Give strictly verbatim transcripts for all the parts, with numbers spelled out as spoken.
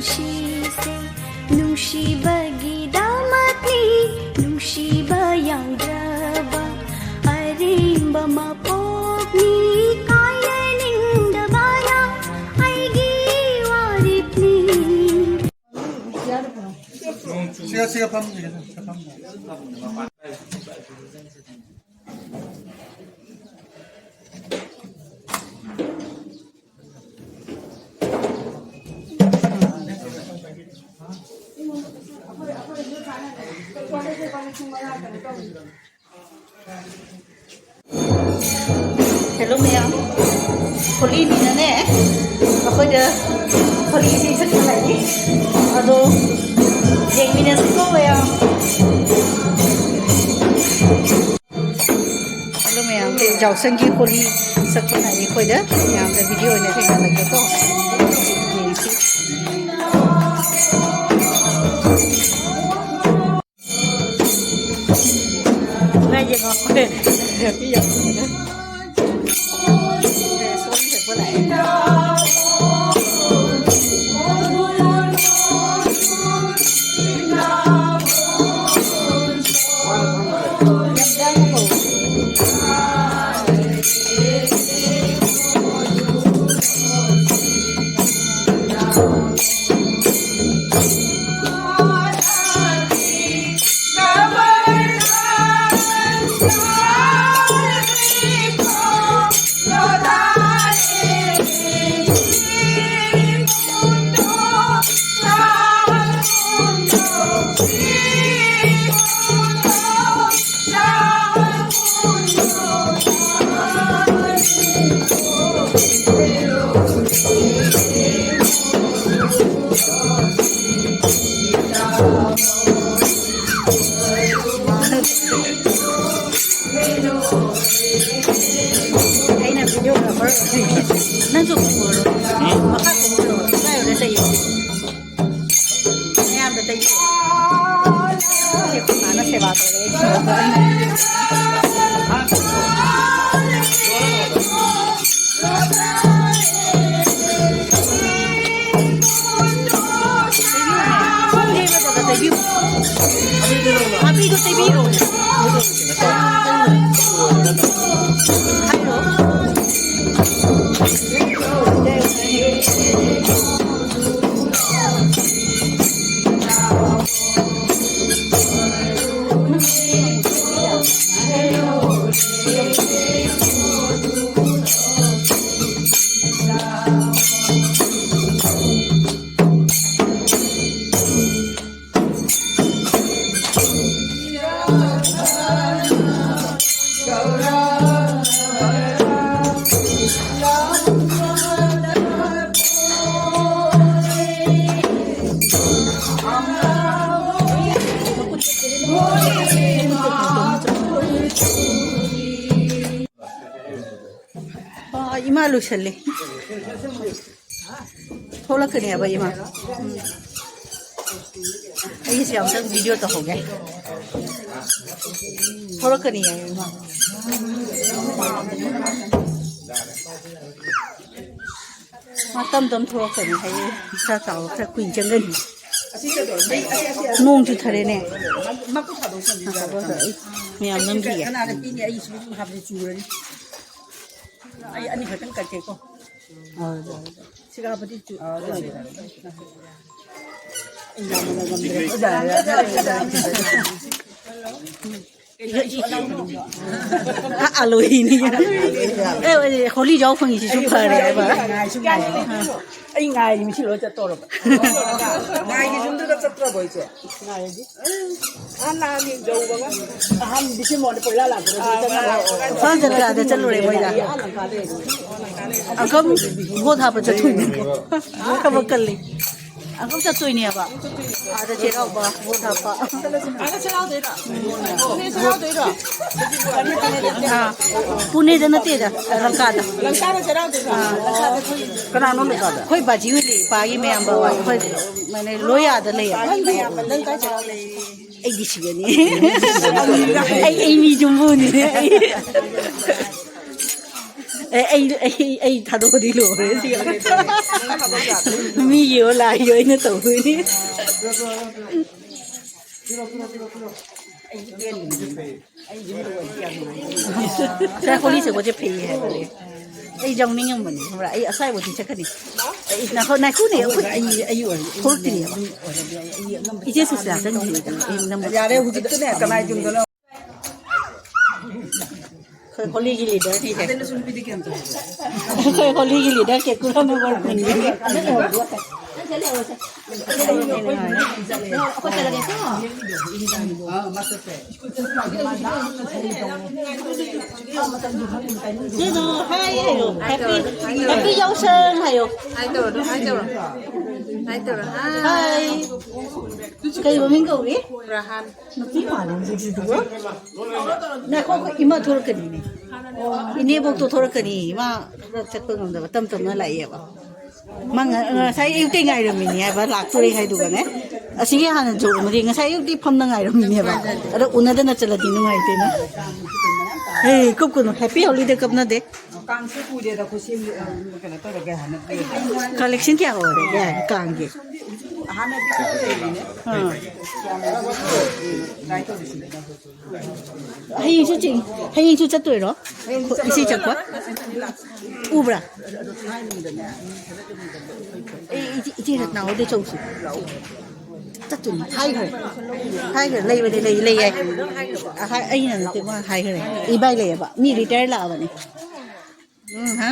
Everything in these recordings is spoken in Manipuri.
ꯁꯤꯁꯦ ꯅꯨꯡꯁꯤꯕꯒꯤꯗꯃꯛꯅꯤ, ꯅꯨꯡꯁꯤꯕ ꯌꯥꯎꯗ꯭ꯔꯕ ꯑꯔꯦꯝꯕ ꯃꯄꯣꯛꯅꯤ, ꯀꯥꯏꯅꯅꯤꯡꯗꯕꯅ ꯑꯩꯒꯤ ꯋꯥꯔꯦꯞꯅꯤ꯫ ꯁꯤꯒ, ꯁꯤꯒ ꯐꯝꯁꯤꯒꯦ, ꯁꯤꯒ ꯐꯝꯁꯤꯒꯦ꯫ Hello ꯃꯌꯥꯝ, ꯍꯣꯂꯤꯅꯤꯅꯅꯦ, ꯑꯩꯈꯣꯏꯗ ꯍꯣꯂꯤ ꯏꯁꯩ ꯁꯛꯄ ꯂꯥꯛꯏ꯫ ꯑꯗꯣ ꯌꯦꯡꯃꯤꯟꯅꯁꯤꯀꯣ ꯃꯌꯥꯝ꯫ Hello ꯃꯌꯥꯝ, ꯌꯥꯎꯁꯪꯒꯤ ꯍꯣꯂꯤ ꯁꯛꯄ ꯂꯥꯛꯏ ꯑꯩꯈꯣꯏꯗ꯫ ꯃꯌꯥꯝꯗ video ꯑꯣꯏꯅ ꯊꯦꯡꯅꯍꯜꯂꯒꯦꯀꯣ꯫ ꯌꯦꯡꯁꯤ꯫ ꯉꯥꯏꯒꯦ ꯉꯥꯏꯒꯦ꯫ ꯃꯤ ꯌꯥꯝ ꯂꯩꯔꯦ꯫ ꯁꯣꯝ ꯁꯦꯠꯄ ꯂꯥꯛꯑꯦ꯫ ꯑꯩꯅ videographer ꯑꯣꯏꯔꯤꯅꯦ꯫ ꯅꯪꯁꯨ ꯀꯨꯝꯃꯨꯔꯣ꯫ ꯎꯝ꯫ ꯃꯈꯥ ꯀꯨꯝꯃꯨꯔꯣ꯫ ꯀꯗꯥꯏ ꯑꯣꯏꯔ ꯂꯩꯌꯣ꯫ ꯃꯌꯥꯝꯗ ꯇꯩꯕꯤꯌꯨ꯫ ꯑꯩꯈꯣꯏ ꯃꯥꯅ ꯁꯦꯕꯥ ꯇꯧꯔꯦ꯫ ꯑꯩ ꯁꯦꯕꯥ ꯇꯧꯔꯦ꯫ ꯑꯥ, ꯏꯃꯥ ꯂꯣꯏꯁꯜꯂꯦ꯫ ꯊꯣꯛꯂꯛꯀꯅꯤ ꯍꯥꯏꯕ ꯏꯃꯥ꯫ ꯎꯝ꯫ ꯑꯩꯒꯤꯁꯦ ꯑꯝꯇꯪ ꯚꯤꯗꯤꯑꯣ ꯇꯧꯍꯧꯒꯦ꯫ ꯊꯣꯛꯂꯛꯀꯅꯤ ꯍꯥꯏꯕ ꯏꯃꯥ꯫ ꯃꯥ ꯇꯝ ꯇꯝ ꯊꯣꯛꯂꯛꯀꯅꯤ ꯍꯥꯏꯌꯦ꯫ ꯏꯆꯥ ꯆꯥꯎꯕ ꯈꯔ ꯀꯨꯏꯅ ꯆꯪꯒꯅꯤ꯫ ꯅꯣꯡ ꯆꯨꯊꯔꯦꯅꯦ꯫ ꯃꯌꯥꯝ ꯅꯝꯈꯤꯒꯦ꯫ ꯀꯅꯥꯅ ꯄꯤꯅꯤ? ꯑꯩ ꯁꯨꯝ ꯁꯨꯝ ꯍꯥꯞꯄꯗꯤ ꯆꯨꯔꯅꯤ꯫ ꯑꯩ ꯑꯅꯤꯈꯛꯇꯪ ꯀꯛꯀꯦꯀꯣ꯫ ꯁꯤꯒ ꯍꯥꯞꯄꯗꯤ ꯆꯨ-, ꯑꯩ ꯌꯥꯝꯅ ꯉꯝꯗ꯭ꯔꯦ꯫ ꯑ, ꯑꯂꯣꯏꯅꯤ꯫ ꯑꯦ, ꯑꯦ, ꯍꯣꯂꯤ ꯌꯥꯎ ꯐꯪꯉꯤꯁꯤꯁꯨ ꯐꯔꯦ ꯍꯥꯏꯕ꯫ ꯉꯥꯏꯁꯨ ꯉꯥꯏ꯫ ꯑꯩ ꯉꯥꯏꯔꯤ, ꯃꯤꯁꯤ ꯂꯣꯏ ꯆꯠꯇꯧꯔꯕ꯫ ꯉꯥꯏꯒꯤ ꯌꯨꯝꯗꯨꯗ ꯆꯠꯇ꯭ꯔꯕꯣ ꯏꯆꯦ? ꯉꯥꯏꯔꯗꯤ꯫ ꯑꯍꯟ ꯂꯥꯛꯑꯒ ꯌꯦꯡꯖꯧꯕꯒ꯫ ꯑꯍꯟꯗꯤ ꯁꯤ ꯃꯣꯟꯗ ꯄꯣꯏꯂꯥ ꯂꯥꯛꯄꯗꯣ ꯑꯗꯨꯗ ꯉꯥꯏ꯫ ꯏꯝꯐꯥꯜ ꯖꯇ꯭ꯔꯥꯗ ꯆꯠꯂꯨꯔꯦ ꯃꯣꯏꯗ꯫ ꯑꯥ, ꯂꯪꯀꯥꯗ ꯂꯩ꯫ ꯑꯪꯀꯜ ꯚꯣꯠ ꯍꯥꯞꯄ ꯆꯠꯇꯣꯏꯅꯦ꯫ ꯊꯕꯛ ꯀꯜꯂꯤ꯫ ꯑꯪꯀꯜ ꯆꯠꯇꯣꯏꯅꯦꯕ꯫ ꯑꯥꯗ ꯆꯩꯔꯥꯎꯕ ꯚꯣꯠ ꯍꯥꯞꯄ꯫ ꯑꯥꯗ ꯆꯩꯔꯥꯎꯗꯣꯏꯔꯣ? ꯄꯨꯅꯦ ꯆꯩꯔꯥꯎꯗꯣꯏꯔꯣ? ꯑꯥ, ꯄꯨꯅꯦꯗ ꯅꯠꯇꯦꯗ, ꯂꯪꯀꯥꯗ꯫ ꯂꯪꯀꯥꯗ ꯆꯩꯔꯥꯎꯗꯣꯏꯔꯣ? ꯑꯥ꯫ ꯀꯅꯥꯅꯣ ꯂꯪꯀꯥꯗ? ꯑꯩꯈꯣꯏ ꯕꯥꯖꯤ ꯍꯣꯏ ꯂꯩ, ꯏꯄꯥꯒꯤ ꯃꯌꯥꯝꯕ ꯍꯣꯏ꯫ ꯑꯩꯈꯣꯏ ꯃꯥꯅꯦ, ꯂꯣꯏ ꯑꯥꯗ ꯂꯩꯌꯦꯕ꯫ ꯅꯪ ꯀꯥꯏ ꯆꯠꯂꯦ? ꯑꯩꯗꯤ ꯁꯤꯒꯅꯤ꯫ ꯑꯩ, ꯑꯩ ꯃꯤ ꯌꯨꯝꯕꯨꯅꯤ꯫ ꯑꯩ, ꯑꯦ, ꯑꯩ, ꯑꯩ, ꯑꯩ ꯊꯥꯗꯣꯛꯑꯗꯤ ꯂꯣꯏꯔꯦ ꯁꯤ꯫ ꯃꯤꯒꯤ ꯑꯣ ꯂꯥꯏꯒꯤ ꯑꯣꯏꯅ ꯇꯧꯗꯣꯏꯅꯤ꯫ ꯉꯁꯥꯏ ꯍꯣꯂꯤ ꯆꯠꯄꯁꯦ ꯐꯩ ꯍꯥꯏꯕꯅꯦ꯫ ꯑꯩ ꯌꯥꯎꯅꯤꯡꯉꯝꯕꯅꯤ, ꯈꯪꯕ꯭ꯔꯥ? ꯑꯩ ꯑꯁ꯭ꯋꯥꯏꯐꯥꯎꯗꯤ ꯆꯠꯀꯅꯤ꯫ ꯑꯩ ꯅꯈꯣ-, ꯅꯥꯏꯈꯣꯅꯦ, ꯑꯩꯈꯣꯏ ꯊꯣꯛꯂꯛꯇ꯭ꯔꯤꯑꯕ꯫ ꯏꯆꯦ ꯁꯨꯁꯤꯂꯥ ꯆꯪꯗ꯭ꯔꯤꯉꯩꯗ ꯑꯩ ꯅꯝꯕ ꯌꯥꯔꯦ, ꯍꯧꯖꯤꯛꯇꯅꯦ ꯀꯅꯥꯏ ꯌꯨꯝꯗꯅꯣ? ꯑꯩꯈꯣꯏ ꯍꯣꯂꯤꯒꯤ ꯂꯤꯗꯔꯅꯤꯁꯦ꯫ ꯑꯗꯨꯅꯁꯨ ꯅꯨꯄꯤꯗꯤ ꯀꯌꯥꯝ ꯇꯧꯍꯟꯒꯦ? ꯑꯩꯈꯣꯏ ꯍꯣꯂꯤꯒꯤ ꯂꯤꯗꯔ ꯀꯦꯀꯨ ꯅꯝꯕꯔ ꯋꯥꯟ ꯈꯨꯟꯒꯤ꯫ ꯁꯤꯗꯣ ꯍꯥꯏ ꯍꯥꯏꯌꯣ꯫ ꯍꯦꯄꯤ, ꯍꯦꯄꯤ ꯌꯥꯎꯁꯪ ꯍꯥꯏꯌꯣ꯫ ꯍꯥꯏ ꯇꯧꯔꯣ, ꯑꯗꯨꯝ ꯍꯥꯏ ꯇꯧꯔꯣ꯫ ꯍꯥꯏ ꯇꯧꯔꯣ꯫ ꯍꯥꯏ꯫ ꯍꯥꯏ꯫ ꯀꯩ ꯃꯃꯤꯡ ꯀꯧꯏ? ꯔꯍꯥꯟ꯫ ꯅꯨꯄꯤ ꯃꯥꯜꯂꯦ ꯍꯧꯖꯤꯛꯁꯤꯗꯤꯀꯣ꯫ ꯉꯥꯏꯈꯣ, ꯑꯩꯈꯣꯏ ꯏꯃꯥ ꯊꯣꯛꯂꯛꯀꯅꯤꯅꯦ꯫ ꯏꯅꯦꯕꯣꯛꯇꯣ ꯊꯣꯛꯂꯛꯀꯅꯤ꯫ ꯏꯃꯥ ꯈꯔ ꯆꯠꯄ ꯉꯝꯗꯕ, ꯇꯞ ꯇꯞꯅ ꯂꯥꯛꯑꯦꯕ꯫ ꯃꯥ ꯉ-, ꯉꯁꯥꯏ ꯑꯌꯨꯛꯇꯩ ꯉꯥꯏꯔꯝꯃꯤꯅꯦ ꯍꯥꯏꯕ, ꯂꯥꯛꯇꯣꯔꯦ ꯍꯥꯏꯗꯨꯒꯅꯦ꯫ ꯑꯁꯤꯒꯤ ꯍꯥꯟꯅ ꯌꯧꯔꯝꯃꯗꯤ ꯉꯁꯥꯏ ꯑꯌꯨꯛꯇꯤ ꯐꯝꯅ ꯉꯥꯏꯔꯝꯃꯤꯅꯦꯕ꯫ ꯑꯗꯣ ꯎꯅꯗꯅ ꯆꯠꯂꯗꯤ ꯅꯨꯡꯉꯥꯏꯇꯦꯅ꯫ ꯍꯦ, ꯀꯞꯀꯅꯨ, ꯍꯦꯄꯤ ꯍꯣꯂꯤꯗꯦ ꯀꯞꯅꯗꯦ꯫ ꯀꯥꯡꯁꯨ ꯀꯨꯏꯔꯦꯗ ꯑꯩꯈꯣꯏ ꯁꯦꯝ-, ꯀꯩꯅꯣ ꯇꯧꯔꯒꯦ ꯍꯥꯏꯅ꯫ ꯀꯂꯦꯛꯁꯟ ꯀꯌꯥ ꯑꯣꯏꯔꯒꯦ ꯀꯥꯡꯒꯤ? ꯍꯥꯟꯅꯗꯤ ꯈꯔ ꯂꯩꯔꯤꯅꯦ꯫ ꯑꯥ꯫ ꯇ꯭ꯔꯥꯏ ꯇꯧꯔꯤꯁꯤꯅꯦ꯫ ꯍꯌꯦꯡꯁꯨ ꯆꯤꯡ-, ꯍꯌꯦꯡꯁꯨ ꯆꯠꯇꯣꯏꯔꯣ? ꯏꯁꯩ ꯆꯠꯄ? ꯎꯕ꯭ꯔꯥ? ꯑꯩ ꯏꯆꯦ, ꯏꯆꯦ ꯔꯠꯅꯥ ꯍꯣꯏꯗ ꯆꯧꯁꯤ꯫ ꯆꯠꯇꯣꯏꯅꯤ꯫ ꯍꯥꯏꯈ꯭ꯔꯦ꯫ ꯍꯥꯏꯈ꯭ꯔꯦ꯫ ꯂꯩꯕꯅꯤ, ꯂꯩ, ꯂꯩ ꯌꯥꯏ꯫ ꯍꯥꯏ-, ꯑꯩꯅ ꯅꯠꯇꯦ, ꯃꯥ ꯍꯥꯏꯈ꯭ꯔꯦ꯫ ꯏꯕꯥꯏ ꯂꯩꯌꯦꯕ꯫ ꯃꯤ ꯔꯤꯇꯥꯌꯔ ꯂꯥꯛꯑꯕꯅꯤ꯫ ꯎꯝ, ꯍꯥ?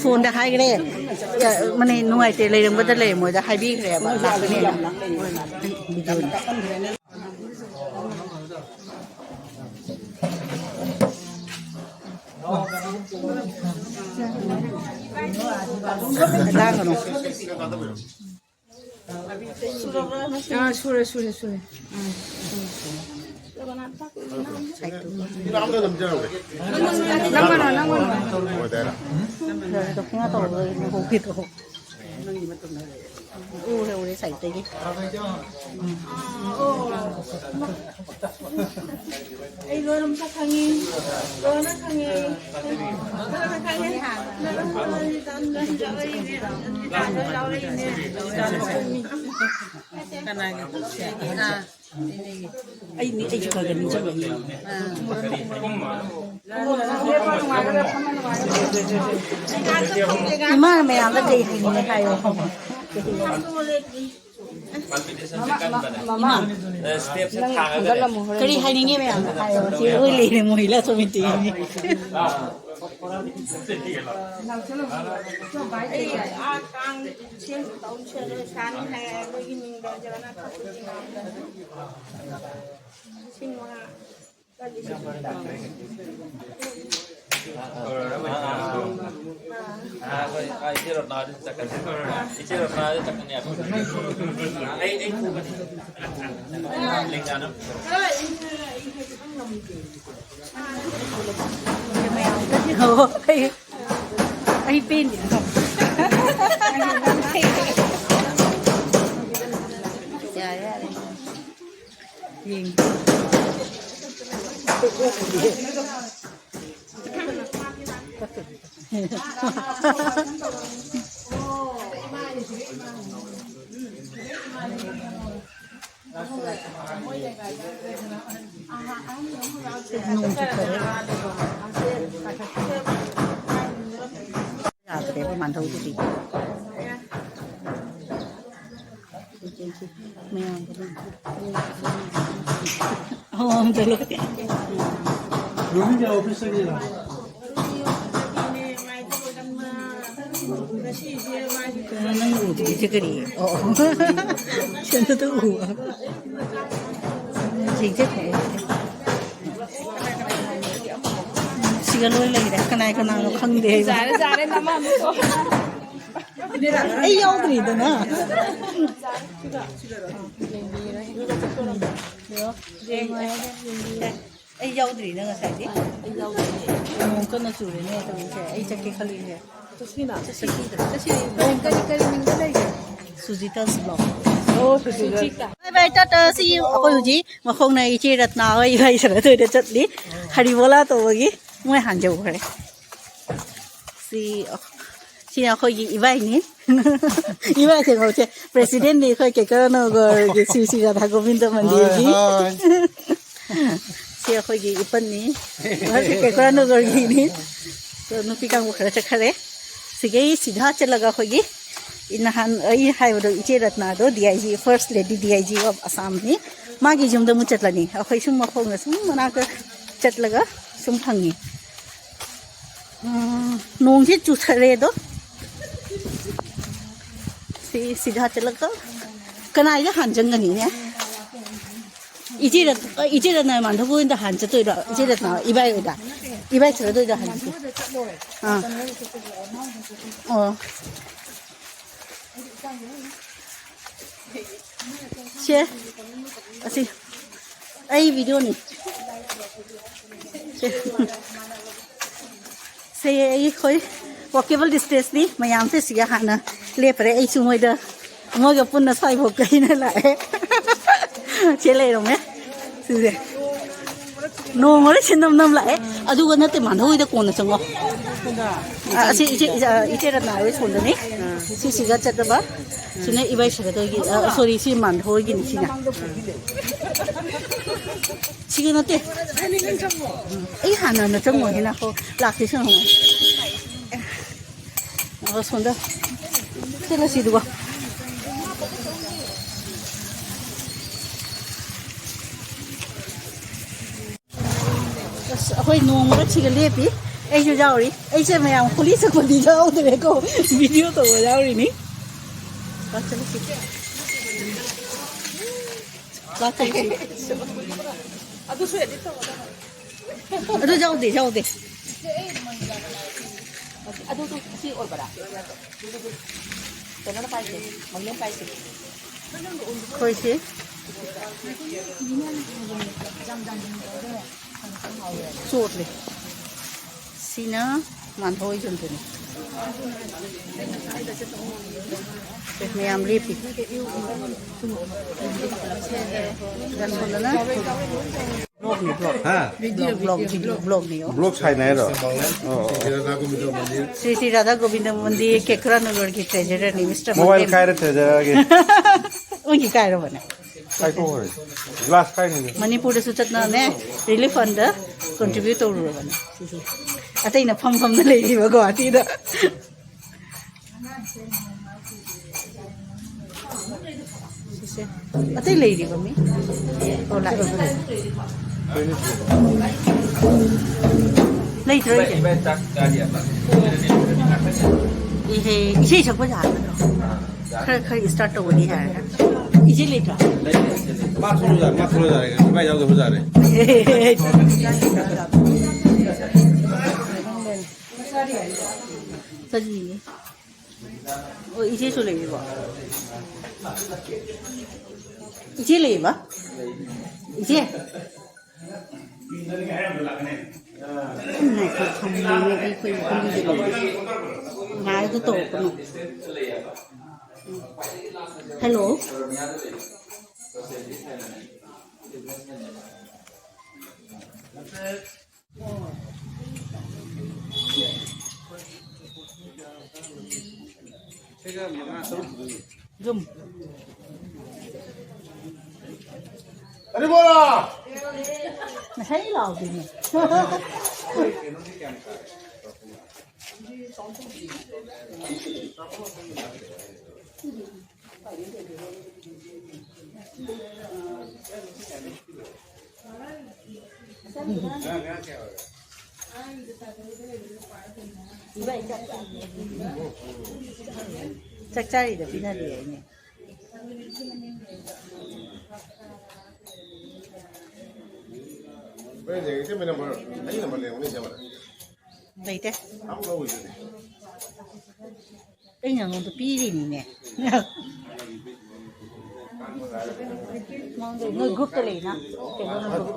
ꯐꯣꯟꯗ ꯍꯥꯏꯈ꯭ꯔꯦ꯫ ꯃꯅꯦ ꯅꯨꯡꯉꯥꯏꯇꯦ, ꯂꯩꯔꯝꯒꯗ ꯂꯩꯔꯝꯃꯣꯏꯗ ꯍꯥꯏꯕꯤꯈ꯭ꯔꯦꯕ꯫ ꯂꯥꯛꯀꯅꯦꯅ꯫ ꯂꯥꯡꯒꯅꯨ꯫ ꯑꯥ, ꯁꯨꯔꯦ, ꯁꯨꯔꯦ, ꯁꯨꯔꯦ꯫ ꯑꯥ, ꯁꯨꯔꯦ, ꯁꯨꯔꯦ꯫ ꯅꯝꯒꯅꯣ, ꯅꯝꯒꯅꯣ꯫ ꯗꯈꯤꯅꯥ ꯇꯧꯔꯒ ꯑꯩꯅ ꯍꯧꯈꯤꯗꯣ꯫ ꯎꯔꯦ, ꯎꯔꯦ, ꯁꯥꯏꯠꯇꯒꯤ꯫ ꯑꯩ ꯂꯣꯏꯅ ꯑꯝꯇ ꯈꯪꯉꯤ꯫ ꯂꯣꯏꯅ ꯈꯪꯉꯤ꯫ ꯂꯣꯏꯅ ꯈꯪꯉꯤ꯫ ꯂꯣꯏꯅ ꯈꯪꯉꯤ꯫ ꯀꯅꯥꯒꯤ? ꯑꯥ꯫ ꯑꯩ ꯅꯤ-, ꯑꯩꯁꯨ ꯈꯔ ꯈꯔ ꯅꯤꯡꯁꯤꯡꯉꯛꯏ꯫ ꯏꯃꯥꯅ ꯃꯌꯥꯝꯗ ꯀꯩ ꯍꯥꯏꯅꯤꯡꯉꯦ ꯍꯥꯏꯌꯣ꯫ ꯃꯃꯥ, ꯃꯃꯥ, ꯅꯪ ꯍꯟꯒꯠꯂꯝꯃꯨ ꯍꯣꯔꯦꯟ꯫ ꯀꯔꯤ ꯍꯥꯏꯅꯤꯡꯉꯦ ꯃꯌꯥꯝꯗ ꯍꯥꯏꯌꯣ꯫ ꯁꯤ ꯂꯣꯏ ꯂꯩꯔꯦ ꯃꯣꯏ ꯂꯥꯁ ꯃꯤꯇꯤꯡ꯫ ꯑꯩ ꯑꯥ ꯀꯥꯡ ꯁꯦꯝ ꯇꯧ ꯁꯦꯝ ꯁꯥꯅꯤ ꯍꯥꯏ, ꯑꯩꯈꯣꯏꯒꯤ ꯃꯤꯡꯗ ꯖꯒꯅꯥꯊ ꯊꯥꯀꯨꯔꯒꯤ ꯃꯤꯡꯗ꯫ ꯂꯤꯁꯤꯡ ꯃꯉꯥ꯫ ꯑꯥ, ꯑꯩꯈꯣꯏ, ꯑꯥ, ꯏꯆꯦ ꯔꯣꯅꯥꯗꯤ ꯆꯠꯀꯅꯤ꯫ ꯏꯆꯦ ꯔꯣꯅꯥꯗꯤ ꯆꯠꯀꯅꯤ ꯍꯥꯏꯕ꯫ ꯑꯩ, ꯑꯩ ꯄꯨꯒꯅꯤ꯫ ꯂꯦꯡꯒꯥꯅ꯫ ꯑꯣ, ꯑꯩ, ꯑꯩ ꯄꯦꯟꯗꯦ꯫ ꯌꯥꯔꯦ, ꯌꯥꯔꯦ꯫ ꯌꯦꯡꯒꯦ꯫ ꯅꯣꯡ ꯆꯨꯊꯔꯦ꯫ ꯌꯥꯗ꯭ꯔꯦꯕ ꯃꯥꯟꯗꯧꯗꯨꯗꯤ꯫ ꯃꯌꯥꯝꯗ ꯑꯣ, ꯆꯠꯂꯣ꯫ ꯔꯨꯕꯤꯅ ꯑꯣꯐꯤꯁꯇꯒꯤꯔꯣ? ꯀꯩꯅꯣ ꯅꯪ ꯎꯗ꯭ꯔꯤꯁꯦ ꯀꯔꯤ? ꯑꯣ, ꯑꯣ꯫ ꯁꯦꯟꯗꯨꯗ ꯎꯕ꯫ ꯌꯦꯡꯖꯦ꯫ ꯁꯤꯒ ꯂꯣꯏ ꯂꯩꯔꯦ꯫ ꯀꯅꯥ ꯀꯅꯥꯅꯣ ꯈꯪꯗꯦ ꯑꯩ꯫ ꯌꯥꯔꯦ, ꯌꯥꯔꯦ, ꯅꯃꯥ ꯑꯃꯨꯛ ꯊꯣꯛꯑꯣ꯫ ꯑꯩ ꯌꯥꯎꯗ꯭ꯔꯤꯗꯅ꯫ ꯑꯩ ꯌꯥꯎꯗ꯭ꯔꯤꯅ ꯉꯁꯥꯏꯗꯤ꯫ ꯅꯣꯡ ꯀꯟꯅ ꯆꯨꯔꯦꯅꯦ ꯇꯧꯔꯤꯁꯦ꯫ ꯑꯩ ꯆꯠꯀꯦ ꯈꯜꯂꯤꯁꯦ꯫ ꯆꯠꯁꯤꯅ꯫ ꯆꯠꯁꯤ꯫ ꯆꯠꯁꯤ꯫ ꯅꯣꯡ ꯀꯔꯤ, ꯀꯔꯤ ꯃꯤꯡꯗ ꯂꯩꯒꯦ? ꯁꯨꯖꯤꯇꯥꯁ ꯕ꯭ꯂꯣꯛ꯫ ꯑꯣ, ꯁꯨꯖꯤꯇꯥ꯫ ꯕꯥꯏ ꯕꯥꯏ, ꯇꯥꯇꯥ, ꯁꯤ ꯌꯨ꯫ ꯑꯩꯈꯣꯏ ꯍꯧꯖꯤꯛ ꯃꯈꯣꯡꯅ ꯏꯆꯦ ꯔꯠꯅꯥ ꯍꯣꯏ ꯏꯕꯥꯏ ꯁꯥꯟꯅꯊꯣꯏꯗ ꯆꯠꯂꯤ꯫ ꯍꯔꯤꯕꯣꯂꯥ ꯇꯧꯕꯒꯤ ꯃꯣꯏ ꯍꯥꯟꯖꯧꯈ꯭ꯔꯦ꯫ ꯁꯤ ꯁꯤꯅ ꯑꯩꯈꯣꯏꯒꯤ ꯏꯕꯥꯏꯅꯤ꯫ ꯏꯕꯥꯏ ꯊꯦꯡꯅꯧꯁꯦ꯫ ꯄ꯭ꯔꯦꯁꯤꯗꯦꯟꯠꯅꯤ ꯑꯩꯈꯣꯏ ꯀꯦꯀ꯭ꯔꯅꯒꯔꯒꯤ ꯁ꯭ꯔꯤ ꯁ꯭ꯔꯤ ꯔꯥꯙꯥ ꯒꯣꯕꯤꯟꯗ ꯃꯟꯗꯤꯔꯒꯤ꯫ ꯍꯣꯏ, ꯍꯣꯏ꯫ ꯁꯤ ꯑꯩꯈꯣꯏꯒꯤ ꯏꯄꯟꯅꯤ꯫ ꯀꯦꯀ꯭ꯔꯅꯒꯔꯒꯤꯅꯤ꯫ ꯑꯗꯣ ꯅꯨꯄꯤ ꯀꯥꯡꯕꯨ ꯈꯔ ꯆꯠꯈꯔꯦ꯫ ꯁꯤꯒꯩ ꯁꯤꯗꯥ ꯆꯠꯂꯒ ꯑꯩꯈꯣꯏꯒꯤ ꯅꯍꯥꯟ ꯑꯩ ꯍꯥꯏꯕꯗꯣ, ꯏꯆꯦ ꯔꯠꯅꯥꯗꯣ, D I G, first lady D I G of Assam ꯅꯤ꯫ ꯃꯥꯒꯤ ꯌꯨꯝꯗ ꯑꯃꯨꯛ ꯆꯠꯂꯅꯤ꯫ ꯑꯩꯈꯣꯏ ꯁꯨꯝ ꯃꯈꯣꯡꯅ ꯁꯨꯝ ꯃꯅꯥꯛꯇ ꯆꯠꯂꯒ ꯁꯨꯝ ꯍꯪꯉꯤ꯫ ꯎꯝ, ꯅꯣꯡꯁꯦ ꯆꯨꯊꯔꯦ ꯑꯗꯣ꯫ ꯁꯤ, ꯁꯤꯗ ꯆꯠꯂꯒ ꯀꯅꯥꯏꯗ ꯍꯥꯟ ꯆꯪꯒꯅꯤꯅꯦ? ꯏꯆꯦ ꯔꯠ-, ꯏꯆꯦ ꯔꯠꯅꯥ ꯃꯥꯟꯙꯕ ꯍꯣꯏꯗ ꯍꯥꯟ ꯆꯠꯇꯣꯏꯔꯣ? ꯏꯆꯦ ꯔꯠꯅꯥ, ꯏꯕꯥꯏ ꯍꯣꯏꯗ? ꯏꯕꯥꯏ ꯆꯠꯂꯗꯣꯏꯗ ꯍꯥꯟ ꯆꯠꯇꯣꯏ? ꯑꯥ꯫ ꯑꯣ꯫ ꯁꯦ, ꯑꯁꯤ ꯑꯩ ꯚꯤꯗꯤꯑꯣꯅꯤ꯫ ꯁꯦ, ꯁꯦ ꯑꯩꯈꯣꯏ walkable distance ꯅꯤ꯫ ꯃꯌꯥꯝꯁꯦ ꯁꯤꯒ ꯍꯥꯟꯅ ꯂꯦꯞꯄꯔꯦ꯫ ꯑꯩꯁꯨ ꯃꯣꯏꯗ, ꯃꯣꯏꯒ ꯄꯨꯟꯅ ꯁ꯭ꯋꯥꯏꯐꯥꯎ ꯀꯩꯅ ꯂꯥꯛꯑꯦ꯫ ꯁꯦ ꯂꯩꯔꯝꯃꯦ꯫ ꯁꯤꯁꯦ꯫ ꯅꯣꯡꯃꯗ ꯁꯤ ꯅꯝ ꯅꯝ ꯂꯥꯛꯑꯦ꯫ ꯑꯗꯨꯒ ꯅꯠꯇꯦ, ꯃꯥꯟꯙꯧ ꯍꯣꯏꯗ ꯀꯣꯟꯅ ꯆꯪꯉꯣ꯫ ꯑ, ꯑꯁꯤ ꯏꯆꯦ, ꯏꯆꯦ, ꯏꯆꯦ ꯔꯠꯅꯥ ꯍꯣꯏ ꯁꯣꯝꯗꯅꯤ꯫ ꯁꯤꯁꯤꯒ ꯆꯠꯇꯕ꯫ ꯁꯤꯅ ꯏꯕꯥꯏ ꯁꯔꯗꯣꯏꯒꯤ, ꯑ, sorry, ꯁꯤ ꯃꯥꯟꯙꯧ ꯍꯣꯏꯒꯤꯅꯤ ꯁꯤꯅ꯫ ꯁꯤꯒ ꯅꯠꯇꯦ꯫ ꯑꯩ ꯍꯥꯟꯅ ꯅ ꯆꯪꯉꯣ ꯍꯦꯟꯅ ꯍꯣ ꯂꯥꯛꯀꯦ ꯁꯪꯉꯣ꯫ ꯑ, ꯁꯣꯝꯗ ꯆꯠꯂꯁꯤ ꯑꯗꯨꯒ꯫ ꯑꯁ, ꯑꯩꯈꯣꯏ ꯅꯣꯡ ꯃꯔꯛꯁꯤꯒ ꯂꯦꯞꯄꯤ꯫ ꯑꯩꯁꯨ ꯌꯥꯎꯔꯤ꯫ ꯑꯩꯁꯦ ꯃꯌꯥꯝ ꯈꯨꯂꯤ ꯁꯛꯄꯗꯤ ꯌꯥꯎꯗ꯭ꯔꯦꯀꯣ, ꯚꯤꯗꯤꯑꯣ ꯇꯧꯕ ꯌꯥꯎꯔꯤꯅꯤ꯫ ꯂꯥꯛ, ꯆꯠꯂꯁꯤ꯫ ꯂꯥꯛ, ꯆꯠꯂꯁꯤ꯫ ꯑꯗꯨ ꯌꯥꯎꯗꯦ, ꯌꯥꯎꯗꯦ꯫ ꯑꯗꯨ, ꯑꯗꯨ ꯁꯤ ꯑꯣꯏꯕꯔꯥ? ꯀꯩꯅꯣꯅ ꯄꯥꯏꯁꯦ, ꯃꯪꯂꯦꯝ ꯄꯥꯏꯁꯦ꯫ ꯑꯩꯈꯣꯏꯁꯦ ꯆꯣꯠꯂꯦ꯫ ꯁꯤꯅ ꯃꯥꯟꯙꯧ ꯍꯣꯏ ꯌꯨꯝꯗꯨꯅꯤ꯫ ꯃꯌꯥꯝ ꯂꯦꯞꯄꯤ꯫ ꯒ꯭ꯌꯥꯁ ꯍꯣꯜꯂꯅ꯫ ꯕ꯭ꯂꯣꯛꯅꯤ, ꯕ꯭ꯂꯣꯛ꯫ ꯍꯥ? ꯕ꯭ꯂꯣꯛ, ꯕ꯭ꯂꯣꯛ, ꯕ꯭ꯂꯣꯛꯅꯤ꯫ ꯕ꯭ꯂꯣꯛ ꯁꯥꯏꯅ ꯍꯥꯏꯔꯣ? ꯑꯣ, ꯑꯣ, ꯑꯣ꯫ ꯁ꯭ꯔꯤ ꯁ꯭ꯔꯤ ꯔꯥꯙꯥ ꯒꯣꯕꯤꯟꯗ ꯃꯟꯗꯤꯔ, ꯀꯦꯀ꯭ꯔꯥ ꯅꯒꯔꯒꯤ ꯇ꯭ꯔꯦꯖꯔꯔꯅꯤ, ꯃꯤꯁꯇꯔ ꯃꯣꯕꯥꯏꯜ ꯃꯟꯗꯦꯝ꯫ ꯀꯥꯏꯔꯦ ꯇ꯭ꯔꯦꯖꯔꯒꯤ꯫ ꯎꯏꯒꯤ ꯀꯥꯏꯔꯕꯅꯦ꯫ ꯀꯥꯏꯊꯣꯛꯈ꯭ꯔꯦ꯫ ꯒ꯭ꯂꯥꯁ ꯀꯥꯏꯅꯤꯅꯦ꯫ ꯃꯅꯤꯄꯨꯔꯗꯁꯨ ꯆꯠꯅꯅꯦ, ꯔꯤꯂꯤꯐ ꯐꯟꯗ ꯀꯟꯇ꯭ꯔꯤꯕ꯭ꯌꯨꯠ ꯇꯧꯔꯨꯔꯕꯅꯦ꯫ ꯁꯤꯁꯦ꯫ ꯑꯇꯩꯅ ꯐꯝ ꯐꯝꯅ ꯂꯩꯔꯤꯕ ꯒꯨꯍꯥꯇꯤꯗ꯫ ꯁꯤꯁꯦ꯫ ꯑꯇꯩ ꯂꯩꯔꯤꯕ ꯃꯤ? ꯑꯣ, ꯂꯥꯛꯑꯦ꯫ ꯂꯩꯇ꯭ꯔꯣ ꯏꯆꯦ? ꯏꯍꯦ, ꯏꯁꯩ ꯁꯛꯄ ꯌꯥꯒꯗ꯭ꯔꯣ? ꯈꯔ, ꯈꯔ ꯏꯁꯇꯥꯔꯠ ꯇꯧꯕꯗꯤ ꯌꯥꯔꯦ꯫ ꯏꯆꯦ ꯂꯩꯇ꯭ꯔꯣ? ꯃꯥ ꯊꯣꯛꯂꯛꯑꯣ ꯌꯥꯔꯦ, ꯃꯥ ꯊꯣꯛꯂꯛꯑꯣ ꯌꯥꯔꯦ, ꯏꯕꯥꯏ ꯌꯥꯎꯗꯕ ꯌꯥꯔꯦ꯫ ꯆꯠꯂꯤꯌꯦ꯫ ꯑꯣ, ꯏꯆꯦꯁꯨ ꯂꯩꯔꯤꯕꯣ? ꯏꯆꯦ ꯂꯩꯕ? ꯏꯆꯦ? ꯉꯥꯏꯈꯣ, ꯊꯝꯃꯣꯅꯦ, ꯑꯩꯈꯣꯏ ꯒꯨꯂꯤꯗꯣ ꯂꯧꯒꯦ꯫ ꯂꯥꯏꯗ ꯇꯧꯔꯛꯀꯅꯨ꯫ ꯍꯦꯜꯂꯣ꯫ ꯌꯨꯝ꯫ ꯑꯔꯤꯕꯣꯔꯥ! ꯉꯁꯥꯏ ꯂꯥꯎꯗꯣꯏꯅꯦ꯫ ꯆꯥꯛ ꯆꯥꯔꯤꯗ ꯄꯤꯅꯔꯤ ꯍꯥꯏꯅꯦ꯫ ꯂꯩꯇꯦ꯫ ꯑꯩ ꯅꯉꯣꯟꯗ ꯄꯤꯔꯤꯅꯤꯅꯦ꯫ ꯅꯣꯏ ꯒ꯭ꯔꯨꯞꯇ ꯂꯩꯅ? ꯀꯩꯅꯣ ꯒ꯭ꯔꯨꯞ꯫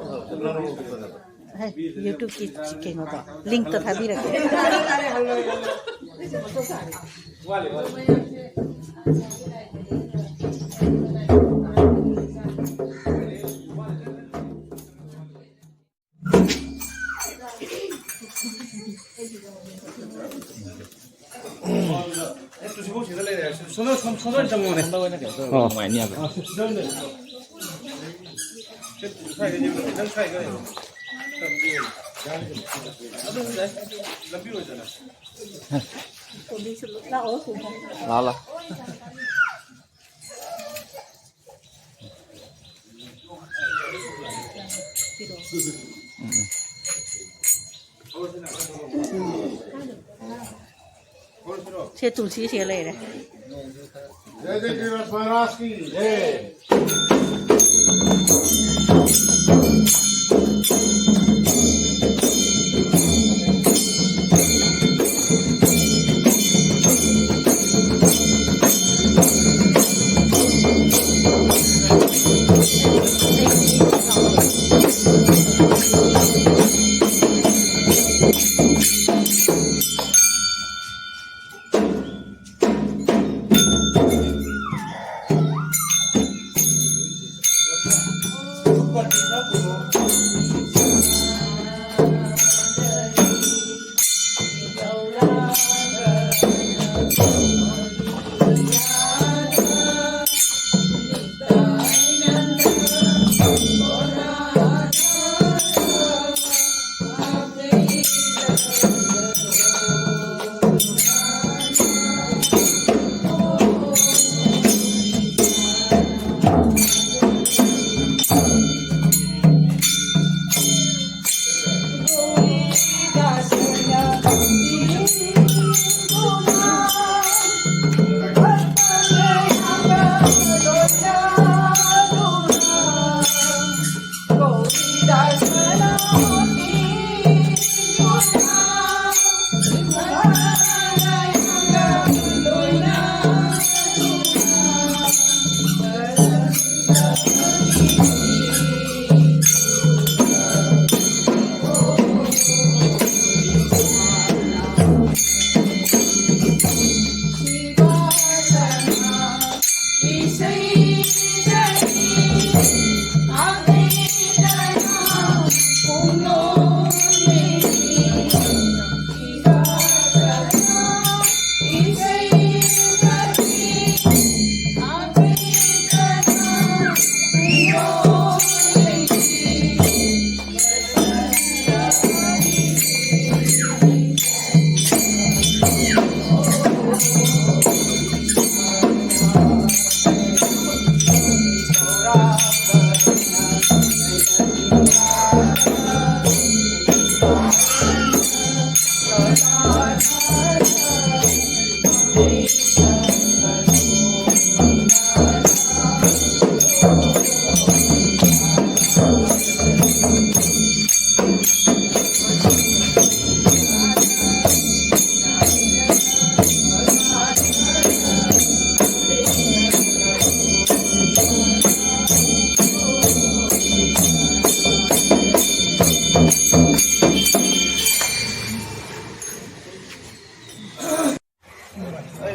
ꯍꯦ, ꯌꯨꯇ꯭ꯌꯨꯕꯀꯤ ꯀꯩꯅꯣꯗꯣ, ꯂꯤꯡꯛꯇꯣ ꯊꯥꯕꯤꯔꯛꯀꯦ꯫ ꯁꯣꯝꯗ, ꯁꯣꯝ-, ꯁꯣꯝꯗ ꯑꯣꯏꯅ ꯆꯪꯉꯣꯅꯦ꯫ ꯁꯣꯝꯗ ꯑꯣꯏꯅ ꯀꯩꯅꯣ ꯇꯧꯔꯒ ꯑꯣ꯫ ꯅꯨꯡꯉꯥꯏꯅꯤ ꯍꯥꯏꯕ꯫ ꯑꯥ, ꯁꯤꯗ ꯑꯣꯏꯅ ꯂꯩꯔꯣ꯫ ꯁꯤ ꯁ꯭ꯋꯥꯏꯗ ꯂꯦꯞꯄꯣ, ꯅꯪ ꯁ꯭ꯋꯥꯏꯗ ꯂꯩꯔꯣ꯫ ꯑꯗꯨ ꯌꯥꯏ꯫ ꯂꯝꯕꯤ ꯑꯣꯏꯗꯅ꯫ ꯂꯥꯛꯑꯣ, ꯂꯥꯛꯑꯣ꯫ ꯁꯦ ꯇꯨꯜꯁꯤ ꯁꯦ ꯂꯩꯔꯦ꯫ जय जय गिरिराज महाराज की जय।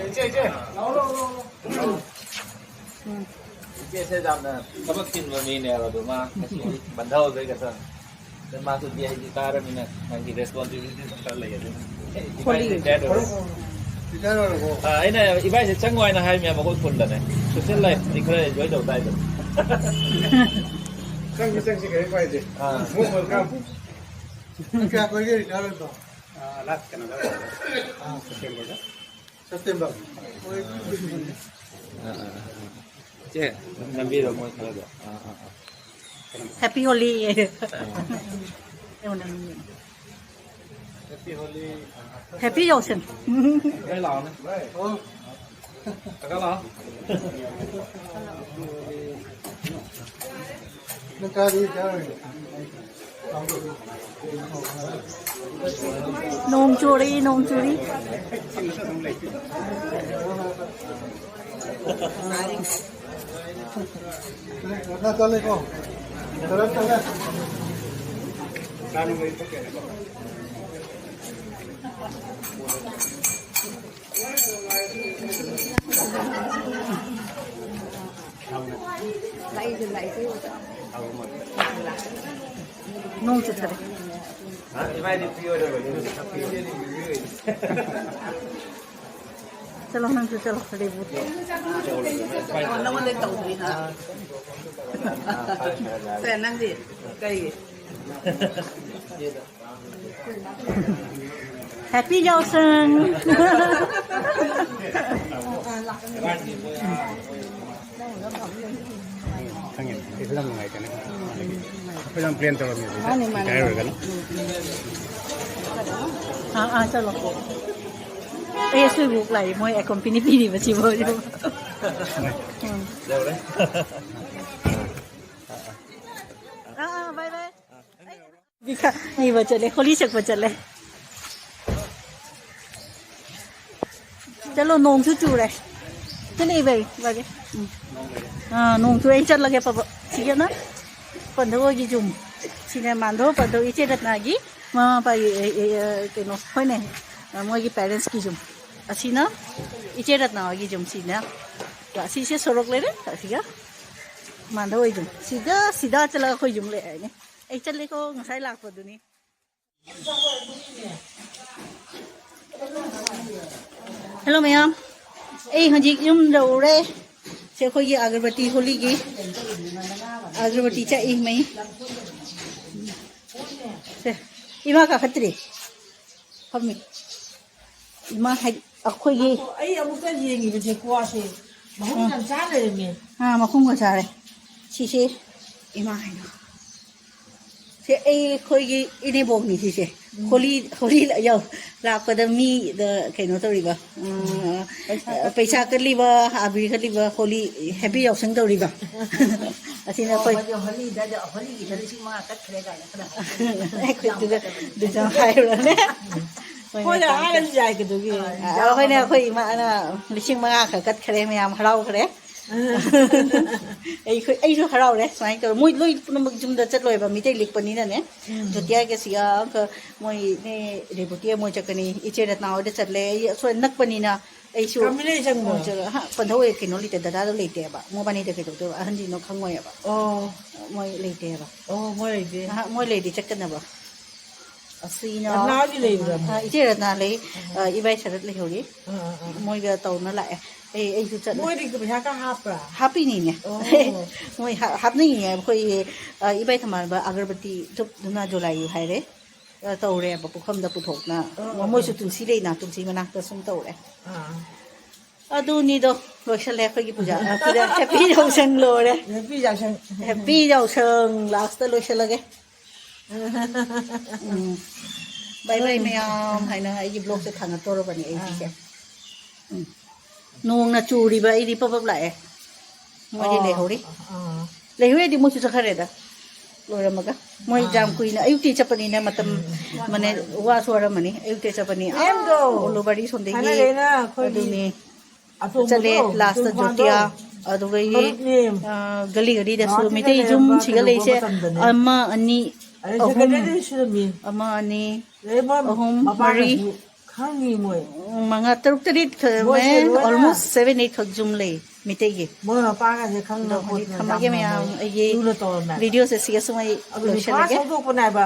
ꯏꯆꯦ, ꯏꯆꯦ, ꯂꯥꯛꯑꯣ, ꯂꯥꯛꯑꯣ, ꯂꯥꯛꯑꯣ, ꯂꯥꯛꯑꯣ꯫ ꯎꯝ꯫ ꯏꯆꯦꯁꯦ ꯌꯥꯝꯅ ꯊꯕꯛ ꯆꯤꯟꯕ ꯃꯤꯅꯦꯕ, ꯑꯗꯣ ꯃꯥ ꯉꯁꯤ ꯕꯟꯙ ꯑꯣꯏꯕꯩ ꯈꯛꯇꯪ꯫ ꯑꯗꯣ ꯃꯥꯁꯨ ꯗꯤ ꯑꯥꯏ ꯖꯤ ꯀꯥꯔꯕꯅꯤꯅ ꯃꯥꯒꯤ responsibility ꯈꯔ ꯂꯩ ꯑꯗꯨꯅ꯫ ꯍꯣꯂꯤ꯫ Retired ꯑꯣꯏꯔꯦ꯫ ꯑꯥ, ꯑꯩꯅ ꯏꯕꯥꯏꯁꯦ ꯆꯪꯉꯣ ꯍꯥꯏꯅ ꯍꯥꯏꯕꯅꯦꯕ, ꯑꯩꯈꯣꯏ ꯈꯨꯟꯗꯅꯦ꯫ Social life ꯇꯤ ꯈꯔ enjoy ꯇꯧ ꯇꯥꯏꯗꯅ꯫ ꯆꯪꯁꯤ, ꯆꯪꯁꯤ, ꯀꯔꯤꯝ ꯀꯥꯏꯗꯦ꯫ ꯑꯥ꯫ Most welcome꯫ ꯅꯪ ꯀꯌꯥ ꯀꯨꯏꯔꯒꯦ retire ꯑꯣꯏꯕ? ꯑꯥ, last ꯀꯩꯅꯣꯗ, ꯑꯥ, September ꯗ꯫ September꯫ ꯍꯣꯏ꯫ ꯑꯥ, ꯑꯥ, ꯑꯥ꯫ ꯆꯦ, ꯅꯝꯕꯤꯔꯣ ꯃꯣꯏ ꯈꯔꯗꯣ꯫ ꯑꯥ, ꯑꯥ, ꯑꯥ꯫ Happy Holi꯫ ꯑꯥ꯫ Happy Holi꯫ Happy ꯌꯥꯎꯁꯪ꯫ ꯂꯣꯏ ꯂꯥꯛꯑꯣꯅꯦ꯫ ꯑꯣ꯫ ꯀꯀꯥ ꯂꯥꯛꯑꯣ꯫ ꯅꯪ ꯀꯥꯏꯗꯒꯤ ꯀꯥꯔꯨꯔꯤꯅꯣ? ꯅꯣꯡ ꯆꯨꯔꯤ, ꯅꯣꯡ ꯆꯨꯔꯤ꯫ ꯅꯪ ꯆꯠꯂꯦꯀꯣ? ꯆꯠꯂꯦ, ꯆꯠꯂꯦ꯫ ꯅꯣꯡ ꯆꯨꯊꯔꯦ꯫ ꯆꯠꯂꯣ, ꯅꯪꯁꯨ ꯆꯠꯂꯣ, ꯂꯦꯕꯨ꯫ ꯑꯣ, ꯅꯉꯣꯟꯗ ꯇꯧꯗ꯭ꯔꯤ, ꯍꯥ? ꯁꯦ, ꯅꯪꯗꯤ ꯀꯩꯒꯤ? Happy ꯌꯥꯎꯁꯪ꯫ ꯈꯪꯉꯦ, ꯑꯩ ꯐꯤꯂꯝ ꯅꯨꯡꯉꯥꯏꯇꯅꯦ꯫ ꯐꯤꯂꯝ plan ꯇꯧꯔꯝꯃꯦ꯫ ꯃꯥꯅꯦ, ꯃꯥꯅꯦ, ꯔꯤꯇꯥꯌꯔ ꯃꯥꯅꯦ꯫ ꯑꯣꯏꯔꯒꯅ꯫ ꯑꯥ, ꯑꯥ, ꯆꯠꯂꯣ꯫ ꯑꯩ ꯑꯁꯣꯏꯕ ꯂꯥꯛꯑꯦ, ꯃꯣꯏ company ꯄꯤꯔꯤꯕꯁꯤꯕꯨ꯫ ꯎꯝ꯫ ꯑꯥ, ꯑꯥ, bye, bye꯫ ꯕꯤꯈꯥ ꯅꯤꯕ ꯆꯠꯂꯦ, ꯍꯣꯂꯤ ꯁꯛꯄ ꯆꯠꯂꯦ꯫ ꯆꯠꯂꯣ, ꯅꯣꯡꯁꯨ ꯆꯨꯔꯦ꯫ ꯆꯠꯂꯦ, ꯏꯕꯦ, ꯏꯕꯥꯒꯦ꯫ ꯎꯝ꯫ ꯑꯥ, ꯅꯣꯡ ꯆꯨꯔꯦ, ꯑꯩ ꯆꯠꯂꯒꯦ, ꯄꯕ꯫ ꯁꯤꯒꯅ ꯄꯟꯊꯧꯒꯤ ꯌꯨꯝ꯫ ꯁꯤꯅ ꯃꯥꯟꯗꯣ, ꯄꯟꯊꯧ, ꯏꯆꯦ ꯔꯠꯅꯥꯒꯤ ꯃꯃꯥ ꯃꯄꯥꯒꯤ, ꯑꯦ, ꯑꯦ, ꯑꯦ, ꯀꯩꯅꯣ, ꯍꯣꯏꯅꯦ, ꯑ, ꯃꯣꯏꯒꯤ parents ꯀꯤ ꯌꯨꯝ꯫ ꯑꯁꯤꯅ ꯏꯆꯦ ꯔꯠꯅꯥ ꯍꯣꯏꯒꯤ ꯌꯨꯝꯁꯤꯅ꯫ ꯑꯁꯤꯁꯦ ꯁꯣꯔꯣꯛ ꯂꯩꯔꯦ, ꯑꯁꯤꯒ ꯃꯥꯟꯗ ꯍꯣꯏ ꯌꯨꯝ꯫ ꯁꯤꯗ, ꯁꯤꯗ ꯆꯠꯂꯒ ꯑꯩꯈꯣꯏ ꯌꯨꯝ ꯂꯩ ꯍꯥꯏꯅꯦ꯫ ꯑꯩ ꯆꯠꯂꯦꯀꯣ, ꯉꯁꯥꯏ ꯂꯥꯛꯄꯗꯨꯅꯤ꯫ ꯍꯜꯂꯣ ꯃꯌꯥꯝ, ꯑꯩ ꯍꯧꯖꯤꯛ ꯌꯨꯝ ꯌꯧꯔꯦ꯫ ꯁꯦ ꯑꯩꯈꯣꯏꯒꯤ ꯑꯒꯔꯕꯇꯤ ꯍꯣꯂꯤꯒꯤ ꯑꯒꯔꯕꯇꯤ ꯆꯥꯛꯏ ꯃꯩ꯫ ꯁꯦ, ꯏꯃꯥ ꯀꯥꯈꯠꯇ꯭ꯔꯤ, ꯐꯝꯃꯤ꯫ ꯏꯃꯥ ꯍꯥꯏꯗꯤ ꯑꯩꯈꯣꯏꯒꯤ ꯑꯩ ꯑꯃꯨꯛꯇ ꯌꯦꯡꯉꯤꯕꯁꯦ ꯀ꯭ꯋꯥꯁꯦ ꯃꯍꯨꯝ ꯎꯝ꯫ ꯌꯥꯝ ꯆꯥ ꯂꯩꯔꯝꯃꯦ꯫ ꯑꯥ, ꯃꯈꯨꯝꯒ ꯆꯥꯔꯦ꯫ ꯁꯤꯁꯦ ꯏꯃꯥ ꯍꯥꯏꯅ꯫ ꯁꯦ ꯑꯩꯈꯣꯏꯒꯤ ꯏꯅꯦꯕꯣꯛꯅꯤ ꯁꯤꯁꯦ꯫ ꯎꯝ꯫ ꯍꯣꯂꯤ, ꯍꯣꯂꯤ ꯌꯧ-, ꯂꯥꯛꯄꯗ ꯃꯤꯗ ꯀꯩꯅꯣ ꯇꯧꯔꯤꯕ, ꯎꯝ, ꯄꯩꯁꯥ ꯀꯠ- ꯄꯩꯁꯥ ꯀꯠꯂꯤꯕ, ꯑꯕꯤꯔ ꯀꯠꯂꯤꯕ, ꯍꯣꯂꯤ happy ꯌꯥꯎꯁꯪ ꯇꯧꯔꯤꯕ꯫ ꯑꯁꯤꯅ ꯑꯣ, ꯑꯩꯈꯣꯏ ꯃꯣꯏꯗꯤ ꯍꯣꯂꯤꯗ, ꯍꯣꯂꯤꯒꯤꯗ ꯂꯤꯁꯤꯡ ꯃꯉꯥ ꯀꯠꯈ꯭ꯔꯦ ꯀꯥꯏꯅ ꯈꯔ ꯑꯩꯈꯣꯏ ꯑꯗꯨꯗ, ꯑꯗꯨꯁꯨ ꯍꯥꯏꯔꯨꯔꯅꯦ꯫ ꯍꯣꯏꯅꯦ, ꯍꯣꯏꯅꯦ, ꯍꯥꯏꯔꯁꯨ ꯌꯥꯏ ꯀꯩꯗꯧꯒꯦ? ꯑ, ꯑꯩꯈꯣꯏꯅ ꯑꯩꯈꯣꯏ ꯏꯃꯥꯅ ꯂꯤꯁꯤꯡ ꯃꯉꯥ ꯈꯛ ꯀꯠꯈ꯭ꯔꯦ, ꯃꯌꯥꯝ ꯍꯔꯥꯎꯈ꯭ꯔꯦ꯫ ꯑꯩꯈꯣꯏ, ꯑꯩꯁꯨ ꯍꯔꯥꯎꯔꯦ ꯁꯨꯃꯥꯏꯅ ꯇꯧꯔ꯫ ꯃꯣꯏ ꯂꯣꯏ ꯄꯨꯝꯅꯃꯛ ꯌꯨꯝꯗ ꯆꯠꯂꯣꯏꯕ, ꯃꯤꯇꯩ ꯂꯤꯛꯄꯅꯤꯅꯅꯦ꯫ ꯎꯝ꯫ ꯖꯣꯇꯤꯌꯥꯒ ꯁꯤꯒ ꯑꯪꯀ ꯃꯣꯏ ꯏꯅꯦ ꯔꯦꯕꯨꯇꯤ ꯃꯣꯏ ꯆꯠꯀꯅꯤ, ꯏꯆꯦ ꯔꯠꯅꯥ ꯍꯣꯏꯗ ꯆꯠꯂꯦ꯫ ꯑꯩ ꯑꯁꯣꯏ ꯅꯛꯄꯅꯤꯅ ꯑꯩꯁꯨ ꯀꯥꯃꯤꯂꯩ ꯆꯪꯕ꯭ꯔꯣ? ꯃꯣꯏ ꯆꯠꯂ-, ꯍꯥ, ꯄꯟꯊꯧ ꯀꯩꯅꯣ ꯂꯩꯇꯦ, ꯗꯗꯥꯗꯣ ꯂꯩꯇꯦꯕ꯫ ꯃꯣꯕꯥꯅꯤꯗ ꯀꯩꯗꯧꯗꯣꯏꯕ? ꯑꯍꯟꯁꯤꯡꯗꯣ ꯈꯪꯉꯣꯏꯕ꯫ ꯑꯣ꯫ ꯃꯣꯏ ꯂꯩꯇꯦꯕ꯫ ꯑꯣ, ꯃꯣꯏ ꯂꯩꯇꯦ꯫ ꯑꯍ, ꯃꯣꯏ ꯂꯩꯗꯤ ꯆꯠꯀꯅꯕ꯫ ꯑꯁꯤꯅ ꯔꯠꯅꯥ ꯍꯣꯏꯗꯤ ꯂꯩꯕ꯭ꯔꯥ? ꯑ, ꯏꯆꯦ ꯔꯠꯅꯥ ꯂꯩ꯫ ꯑ, ꯏꯕꯥꯏ ꯁꯔꯠ ꯂꯩꯍꯧꯔꯤ꯫ ꯑꯥ, ꯑꯥ, ꯑꯥ꯫ ꯃꯣꯏꯒ ꯇꯧꯅ ꯂꯥꯛꯑꯦ꯫ ꯑꯩ, ꯑꯩꯁꯨ ꯆꯠꯂꯦ꯫ ꯃꯣꯏꯗꯤ ꯄꯩꯁꯥ ꯀ ꯍꯥꯞꯄ꯭ꯔꯥ? ꯍꯥꯞꯄꯤꯅꯤꯅꯦ꯫ ꯑꯣ꯫ ꯃꯣꯏ ꯍꯥ-, ꯍꯥꯞꯅꯤꯡꯉꯤꯅꯦ꯫ ꯑꯩꯈꯣꯏꯒꯤ, ꯑ, ꯏꯕꯥꯏ ꯊꯝꯕꯥꯜꯕ ꯑꯒꯔꯕꯇꯤ ꯙꯨꯞ ꯙꯨꯅꯥ ꯖꯣꯂꯥꯏꯌꯨ ꯍꯥꯏꯔꯦ꯫ ꯑ, ꯇꯧꯔꯦꯕ ꯄꯨꯈꯝꯗ ꯄꯨꯊꯣꯛꯅ꯫ ꯑꯥ, ꯑꯥ, ꯃꯣꯏꯁꯨ ꯑꯥ꯫ ꯇꯨꯜꯁꯤ ꯂꯩꯅ, ꯇꯨꯜꯁꯤ ꯃꯅꯥꯛꯇ ꯁꯨꯝ ꯇꯧꯔꯦ꯫ ꯑꯥ꯫ ꯑꯗꯨꯅꯤꯗꯣ ꯂꯣꯏꯁꯜꯂꯦ ꯑꯩꯈꯣꯏꯒꯤ ꯄꯨꯖꯥ, ꯑ, ꯄꯨꯖꯥ, ꯍꯦꯄꯤ ꯌꯥꯎꯁꯪ ꯂꯣꯏꯔꯦ꯫ ꯍꯦꯄꯤ ꯌꯥꯎꯁꯪ꯫ ꯍꯦꯄꯤ ꯌꯥꯎꯁꯪ ꯂꯥꯁꯇ ꯂꯣꯏꯁꯜꯂꯒꯦ꯫ ꯎꯝ꯫ ꯕꯥꯏ ꯕꯥꯏ ꯃꯌꯥꯝ ꯍꯥꯏꯅ ꯑꯩꯒꯤ ꯕ꯭ꯂꯣꯛꯁꯦ ꯊꯥꯡꯒꯠꯇꯧꯔꯕꯅꯦ ꯑꯩ ꯁꯤꯁꯦ꯫ ꯑꯥ꯫ ꯎꯝ꯫ ꯅꯣꯡꯅ ꯆꯨꯔꯤꯕ ꯑꯩꯗꯤ ꯄꯕꯞ ꯂꯥꯛꯑꯦ꯫ ꯃꯣꯏꯗꯤ ꯑꯣ, ꯂꯩꯍꯧꯔꯤ꯫ ꯑꯥ꯫ ꯂꯩꯍꯧꯔꯤꯗꯤ ꯃꯣꯏꯁꯨ ꯆꯠꯈ꯭ꯔꯦꯗ꯫ ꯂꯣꯏꯔꯝꯃꯒ꯫ ꯃꯣꯏ ꯑꯥ꯫ ꯌꯥꯝ ꯀꯨꯏꯅ ꯑꯌꯨꯛꯇꯤ ꯆꯠꯄꯅꯤꯅ ꯃꯇꯝ, ꯎꯝ꯫ ꯃꯅꯦ ꯋꯥꯁꯨ ꯋꯥꯔꯝꯃꯅꯤ꯫ ꯑꯌꯨꯛꯇꯤ ꯆꯠꯄꯅꯤ꯫ ꯑꯥ, ꯃꯦꯝꯗꯣ, ꯎꯂꯨꯕꯥꯔꯤ ꯁꯣꯝꯗꯒꯤ꯫ ꯊꯥꯏꯅꯗꯩꯅ ꯑꯩꯈꯣꯏꯒꯤ ꯑꯗꯨꯅꯤ꯫ ꯑꯇꯣꯝꯕꯗꯣ, ꯆꯠꯂꯦ, ꯂꯥꯁꯇ ꯅꯨꯄꯥꯗꯣ, ꯖꯣꯇꯤꯌꯥ, ꯑꯗꯨꯗꯒꯤ, ꯃꯔꯨꯞꯅꯦ꯫ ꯑ, ꯒꯂꯤ ꯒꯂꯤꯗꯁꯨ ꯒꯨꯍꯥꯇꯤꯗ ꯃꯤꯇꯩ ꯂꯩꯔꯝꯕ ꯌꯨꯝꯁꯤꯒ ꯀꯩꯗꯧꯕ ꯂꯩꯁꯦ꯫ ꯃꯇꯝꯗꯅꯦ꯫ ꯑꯃ, ꯑꯅꯤ, ꯑꯗꯩ ꯑꯍꯨꯝ, ꯁꯦꯀ꯭ꯔꯦꯇꯔꯤꯁꯨ ꯑꯗꯨꯝ ꯃꯤ꯫ ꯑꯃ, ꯑꯅꯤ, ꯑꯗꯩ ꯃꯣꯏ ꯑꯍꯨꯝ, ꯃꯔꯤ꯫ ꯃꯄꯥꯅꯁꯨ ꯈꯪꯉꯤ ꯃꯣꯏ꯫ ꯎꯝ, ꯃꯉꯥ ꯇꯔꯨꯛ ꯇꯔꯦꯠ ꯈꯛ ꯃꯣꯏꯁꯦ ꯂꯣꯏꯅ almost seven eight ꯈꯛ ꯖꯨꯝ ꯂꯩ ꯃꯤꯇꯩꯒꯤ꯫ ꯃꯣꯏ ꯃꯄꯥꯒꯁꯦ ꯈꯪꯅ ꯑꯗꯣ ꯍꯧꯖꯤꯛ ꯈꯣꯠꯅ ꯊꯝꯃꯒꯦ ꯌꯥꯝꯅ ꯃꯌꯥꯝ꯫ ꯃꯣꯏ ꯑꯩꯒꯤ ꯂꯨꯅ ꯇꯧꯔꯝꯃꯦ꯫ videoꯁꯦ ꯁꯤꯒ ꯁꯨꯝ ꯑꯩ ꯑꯗꯨꯅꯤ ꯐꯥꯁ ꯂꯣꯏꯁꯤꯜꯂꯒꯦ꯫ ꯍꯧꯗꯣꯛꯄꯅꯦ ꯍꯥꯏꯕ꯫